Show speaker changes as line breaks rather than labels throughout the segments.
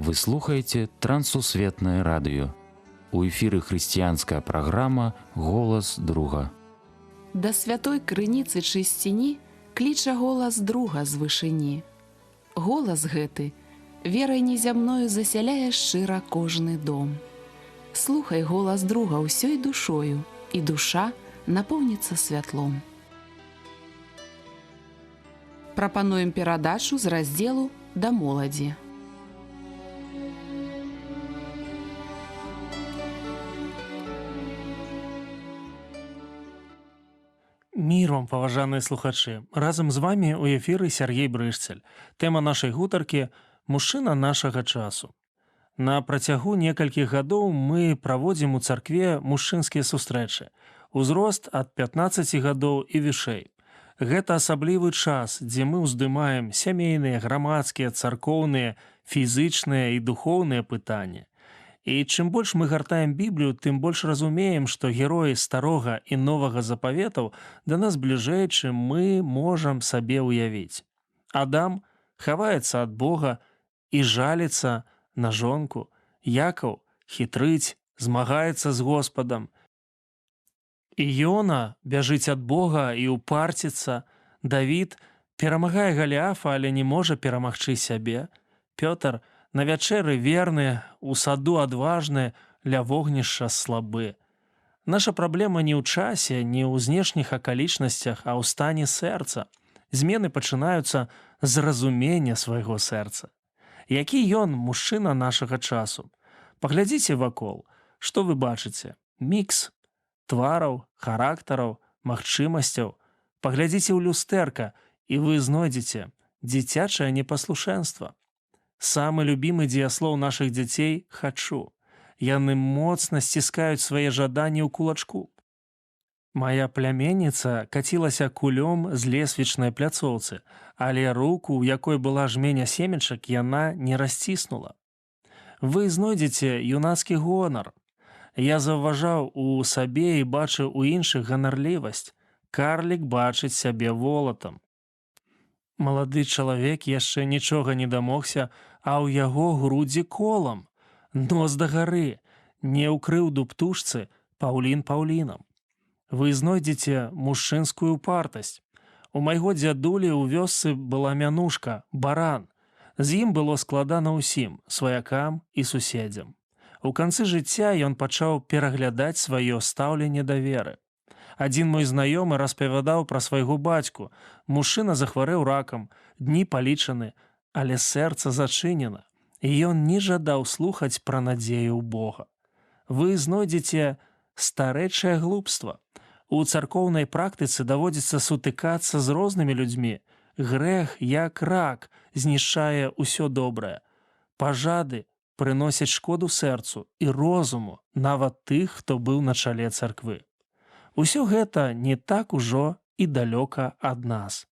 Вы слухаеце Трансусветнае радыё. У эфіры хрысціянская праграма «Голас друга».
Да святой крыніцы чысціні кліча голас друга з вышыні. Голас гэты верай незямною засяляе шчыра кожны дом. Слухай голас друга ўсёй душою, і душа напоўніцца святлом. Прапануем перадачу з раздзелу «Да моладзі».
Мір вам, паважаныя слухачы. Разам з вамі ў эфіры Сяргей Брышцель. Тэма нашай гутаркі «Мужчына нашага часу». На працягу некалькіх гадоў мы праводзім у царкве мужчынскія сустрэчы. Узрост ад 15 гадоў і вышэй. Гэта асаблівы час, дзе мы ўздымаем сямейныя, грамадскія, царкоўныя, фізычныя і духоўныя пытанні. І чым больш мы гартаем Біблію, тым больш разумеем, што героі старога і новага запаветаў да нас бліжэй, чым мы можам сабе ўявіць. Адам хаваецца ад Бога і жаліцца на жонку. Якаў хітрыць, змагаецца з Госпадам. Іона бяжыць ад Бога і упарціцца. Давід перамагае Галіафа, але не можа перамагчы сябе. Пётр на вячэры верны, у саду адважны, ля вогнішча слабы. Наша праблема не ў часе, не ў знешніх акалічнасцях, а ў стане сэрца. Змены пачынаюцца з разумення свайго сэрца. Які ён мужчына нашага часу? Паглядзіце вакол, што вы бачыце? Мікс твараў, характараў, магчымасцяў. Паглядзіце ў люстэрка, і вы знойдзеце дзіцячае непаслушэнства. Самы любімы дзеяслоў нашых дзяцей «хачу». Яны моцна сціскаюць свае жаданні ў кулачку. Мая пляменніца кацілася кулём з лесвічнай пляцоўцы, але руку, у якой была жменя семечак, яна не расціснула. Вы знойдзеце юнацкі гонар. Я заўважаў у сабе і бачыў у іншых ганарлівасць. Карлік бачыць сябе волатам. Малады чалавек яшчэ нічога не дамогся, а ў яго грудзі колам, нос да гары, не ў крыўду птушцы, паўлін паўлінам. Вы знойдзеце мужчынскую упартасць. У майго дзядулі ў вёсцы была мянушка, баран. З ім было складана ўсім, сваякам і суседзям. У канцы жыцця ён пачаў пераглядаць сваё стаўленне да веры. Адзін мой знаёмы распавядаў пра свайго бацьку. Мужчына захварэў ракам, дні палічаны, але сэрца зачынена, і ён не жадаў слухаць пра надзею ў Бога. Вы знойдзеце старэчае глупства. У царкоўнай практыцы даводзіцца сутыкацца з рознымі людзьмі. Грэх, як рак, знішчае ўсё добрае. Пажады прыносяць шкоду сэрцу і розуму нават тых, хто быў на чале царквы. Усё гэта не так ужо і далёка ад нас.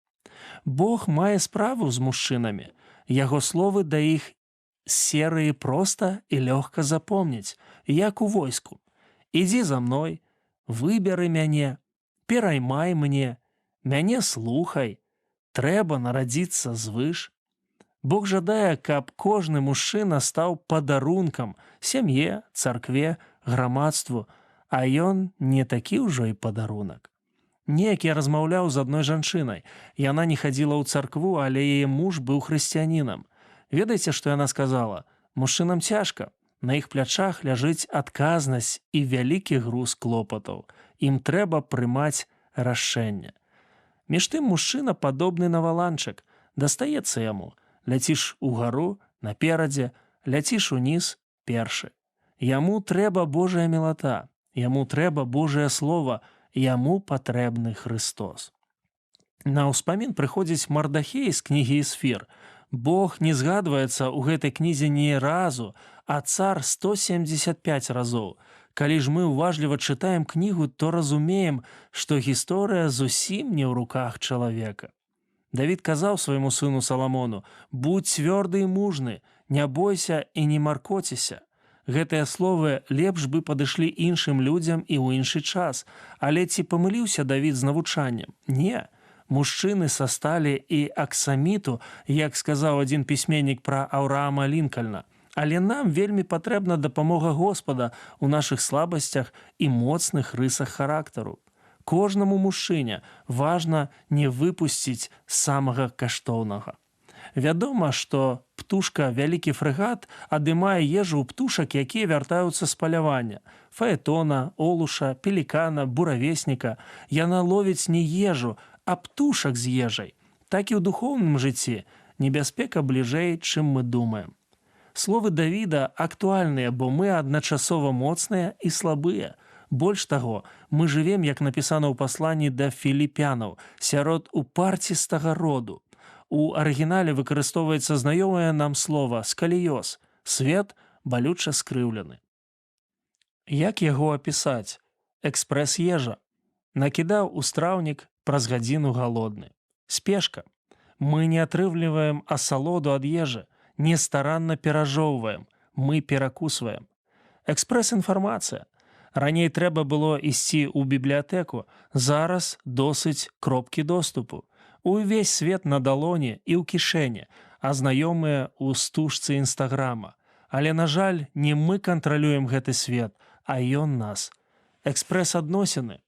Бог мае справу з мужчынамі. Яго словы да іх серыі проста і лёгка запомніць, як у войску. Ідзі за мной, выберы мяне, пераймай мне, мяне слухай, трэба нарадзіцца звыш. Бог жадае, каб кожны мужчына стаў падарункам сям'е, царкве, грамадству, а ён не такі ўжо і падарунак. Неяк я размаўляў з адной жанчынай. Яна не хадзіла ў царкву, але яе муж быў хрысціянінам. Ведаеце, што яна сказала? Мужчынам цяжка. На іх плячах ляжыць адказнасць і вялікі груз клопатаў. Ім трэба прымаць рашэнне. Між тым мужчына падобны на валанчык. Дастаецца яму. Ляціш угару, наперадзе, ляціш уніз першы. Яму трэба Божая мілата, яму трэба Божае слово, яму патрэбны Христос. На ўспамін прыходзіць Мардахей з кнігі Эсфір. Бог не згадваецца ў гэтай кнізе ні разу, а цар 175 разоў. Калі ж мы ўважліва чытаем кнігу, то разумеем, што гісторыя зусім не ў руках чалавека. Давід казаў свайму сыну Саламону: «Будзь цвёрды і мужны, не бойся і не маркоціся». Гэтыя словы лепш бы падышлі іншым людзям і ў іншы час. Але ці памыліўся Давід з навучаннем? Не. Мужчыны са сталі і аксаміту, як сказаў адзін пісьменнік пра Аўраама Лінкальна, Але нам вельмі патрэбна дапамога Господа ў нашых слабасцях і моцных рысах характару. Кожнаму мужчыне важна не выпусціць самага каштоўнага. Вядома, што птушка вялікі фрэгат адымае ежу ў птушак, якія вяртаюцца з палявання. Фаэтона, олуша, пелікана, буравесніка. Яна ловіць не ежу, а птушак з ежай. Так і ў духоўным жыцці небяспека бліжэй, чым мы думаем. Словы Давіда актуальныя, бо мы адначасова моцныя і слабыя. Больш таго, мы жывем, як напісана ў пасланні да філіпянаў, сярод упарцістага роду. У арыгінале выкарыстоўваецца знаёмае нам слова скаліёз, свет балюча скрыўлены. Як яго апісаць? Экспрэс-ежа. Накідаў у страўнік, праз гадзіну галодны. Спешка. Мы не атрымліваем асалоду ад ежы, не старанна перажоўваем, мы перакусваем. Экспрэс-інфармацыя. Раней трэба было ісці ў бібліятэку, зараз досыць кропкі доступу. Увесь свет на далоні і ў кішэні, а знаёмыя ў стужцы інстаграма. Але, на жаль, не мы кантралюем гэты свет, а ён нас. Экспрэс-адносіны.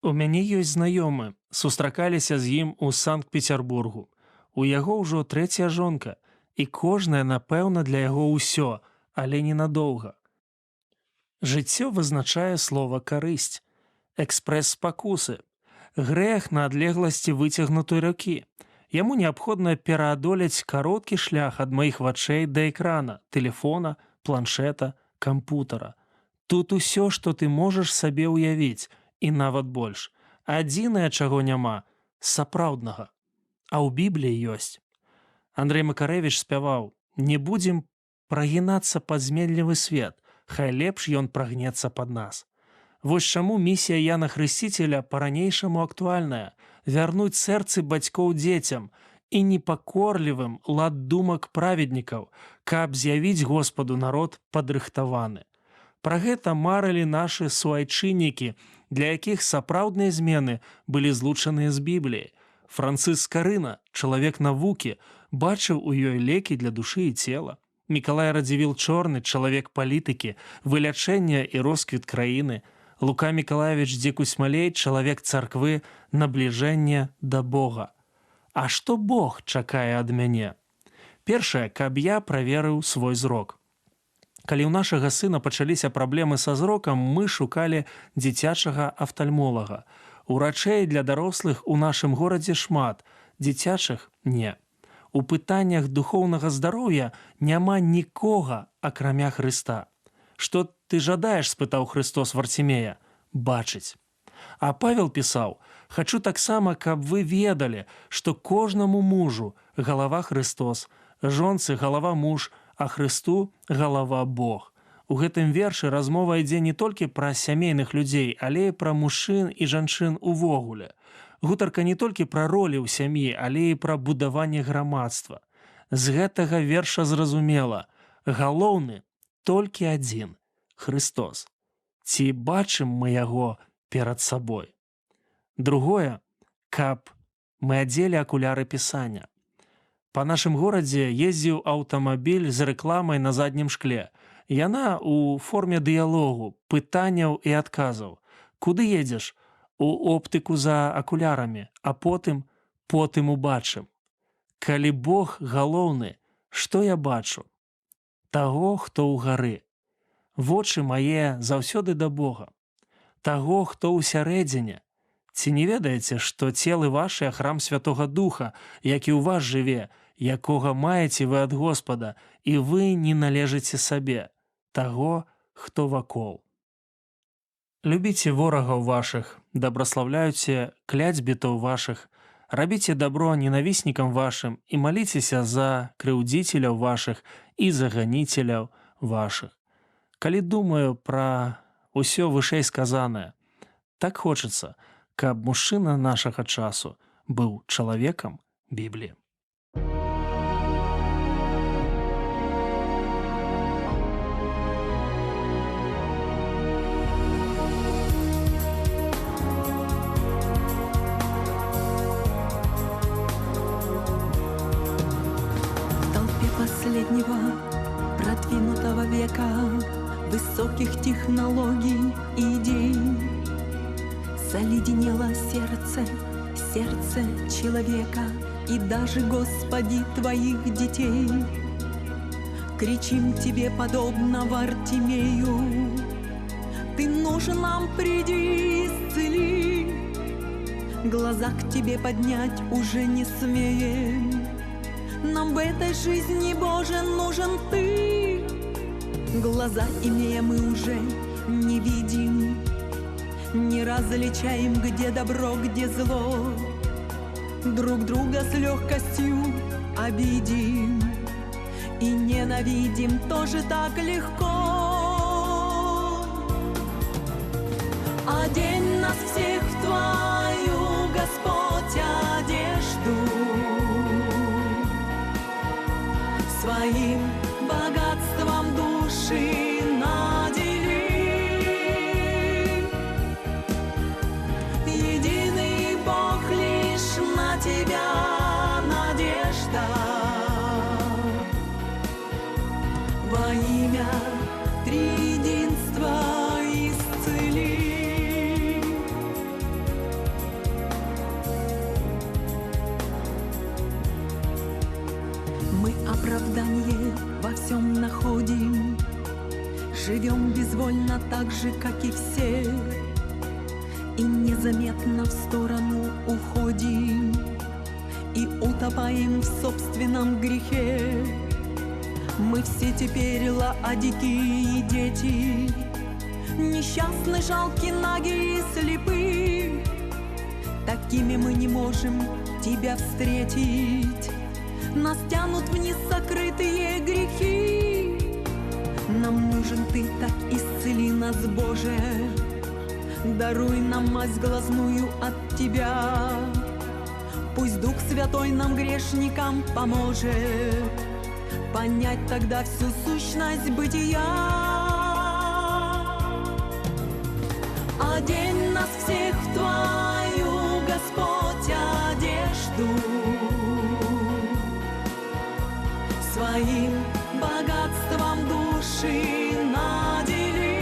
У мяне ёсць знаёмы, сустракаліся з ім у Санкт-Петербургу. У яго ўжо трэцяя жонка, і кожная, напэўна, для яго ўсё, але ненадоўга. Жыццё вызначае слова карысць, экспрэс-спакусы, грэх на адлегласці выцягнутай рукі. Яму неабходна пераадолець кароткі шлях ад маіх вачэй да экрана, тэлефона, планшета, кампутара. Тут усё, што ты можаш сабе ўявіць, і нават больш. Адзінае, чаго няма, сапраўднага. А ў Бібліі ёсць. Андрэй Макарэвіч спяваў: «Не будзем прагінацца пад зменлівы свет, хай лепш ён прагнецца пад нас». Вось чаму місія Яна Хрысціцеля па-ранейшаму актуальная: вярнуць сэрцы бацькоў дзецям і непакорлівым лад думак праведнікаў, каб з'явіць Госпаду народ падрыхтаваны. Пра гэта марылі нашы суайчыннікі, для якіх сапраўдныя змены былі злучаныя з Бібліяй. Францыск Скарына, чалавек навукі, бачыў у ёй лекі для душы і цела. Мікалай Радзівіл Чорны, чалавек палітыкі, вылячэння і росквіт краіны. Лука Мікалаевіч Дзекуць-Малей, чалавек царквы, набліжэнне да Бога. А што Бог чакае ад мяне? Першае, каб я праверыў свой зрок. Калі ў нашага сына пачаліся праблемы са зрокам, мы шукалі дзіцячага афтальмолага. Урачэй для дарослых у нашым горадзе шмат, дзіцячых не. У пытаннях духоўнага здароўя няма нікога, акрамя Хрыста. Што ты жадаеш, спытаў Хрыстос Варцімея, бачыць. А Павел пісаў: «Хачу таксама, каб вы ведалі, што кожнаму мужу галава Хрыстос, жонцы галава муж, а Хрысту галава Бог». У гэтым вершы размова ідзе не толькі пра сямейных людзей, але і пра мужчын і жанчын увогуле. Гутарка не толькі пра ролі ў сям'і, але і пра будаванне грамадства. З гэтага верша зразумела: галоўны толькі адзін Хрыстос. Ці бачым мы яго перад сабой? Другое, каб мы адзелі акуляры Пісання. Па нашым горадзе ездзіў аўтамабіль з рэкламай на заднім шкле. Яна ў форме дыялогу, пытанняў і адказаў. Куды едзеш? У оптыку за акулярамі, а потым, потым убачым. Калі Бог галоўны, што я бачу? Таго, хто ўгары. Вочы мае заўсёды да Бога. Таго, хто ўсярэдзіне. Ці не ведаеце, што целы вашыя храм Святога Духа, які ў вас жыве, якога маеце вы ад Госпада, і вы не належыце сабе, таго, хто вакол. Любіце ворагаў вашых, дабраслаўляйце кляцьбітаў вашых, рабіце дабро ненавіснікам вашым і маліцеся за крыўдзіцеляў вашых і за ганіцеляў вашых. Калі думаю пра ўсё вышэй сказанае, так хочацца, каб мужчына нашага часу быў чалавекам Бібліі.
В толпе последнего Нового века, высоких технологий и идей заледенело сердце, сердце человека и даже, Господи, Твоих детей. Кричим Тебе, подобно Вартимею: Ты нужен нам, приди, исцели. Глаза к Тебе поднять уже не смеем. Нам в этой жизни, Боже, нужен Ты. Глаза имея, мы уже не видим, не различаем, где добро, где зло. Друг друга с легкостью обидим и ненавидим тоже так легко. Одень нас всех в Твою, Господь, одежду, своим богатством души надели. Единый Бог, лишь на Тебя надежда. Во имя триединства исцели. Мы оправдание во всем находим, живем безвольно так же, как и все, и незаметно в сторону уходим и утопаем в собственном грехе. Мы все теперь лаодики и дети, несчастны, жалки, наги и слепы. Такими мы не можем Тебя встретить, нас тянут вниз сокрытые грехи. Нам нужен Ты, так исцели нас, Боже, даруй нам мазь глазную от Тебя. Пусть Дух Святой нам, грешникам, поможет понять тогда всю сущность бытия. Одень нас всех в Твою, Господь, одежду, своим богатством души надели.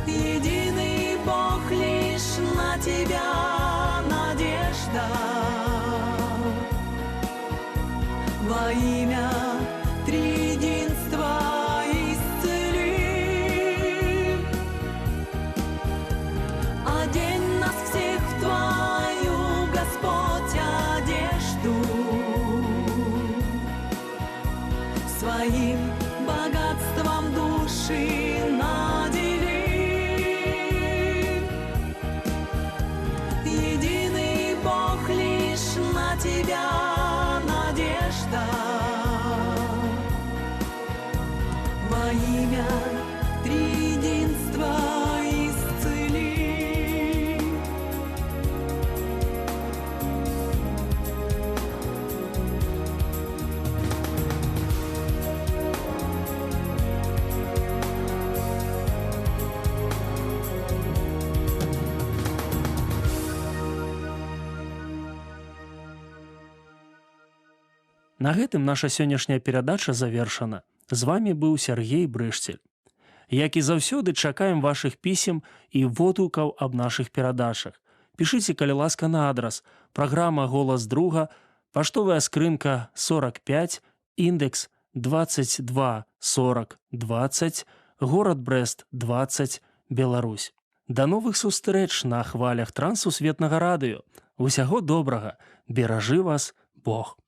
Единый Бог, лишь на Тебя надежда. Во имя триединства исцели. Одень нас всех в Твою, Господь, одежду, своим богатством души надели. Единый Бог, лишь на Тебя надежда. Во имя триединства исцели.
На гэтым наша сённяшняя перадача завершана. З вами быў Сергей Брышцель. Як і заўсёды, чакаем вашых пісем і водгукаў аб нашых перадачах. Пішыце, калі ласка, на адрас: праграма «Голас друга», паштовая скрынка 45, індекс 22 40 20, горад Брэст 20, Беларусь. Да новых сустрэч на хвалях трансусветнага радыё. Усяго добрага, беражы вас Бог.